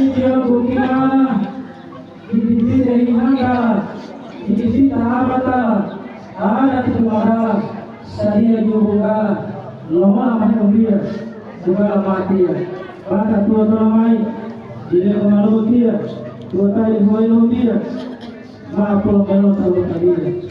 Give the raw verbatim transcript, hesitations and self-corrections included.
Tiyo bukima, dididide hihangga, dididita habata, ada titumada, sadiya jubungga, loma mahe umbiya, bungga matiya. Bata tuwa tala mai, dile ko malubo tiya, tuwa tali huwailo umbiya, ma polo melo talu taliya.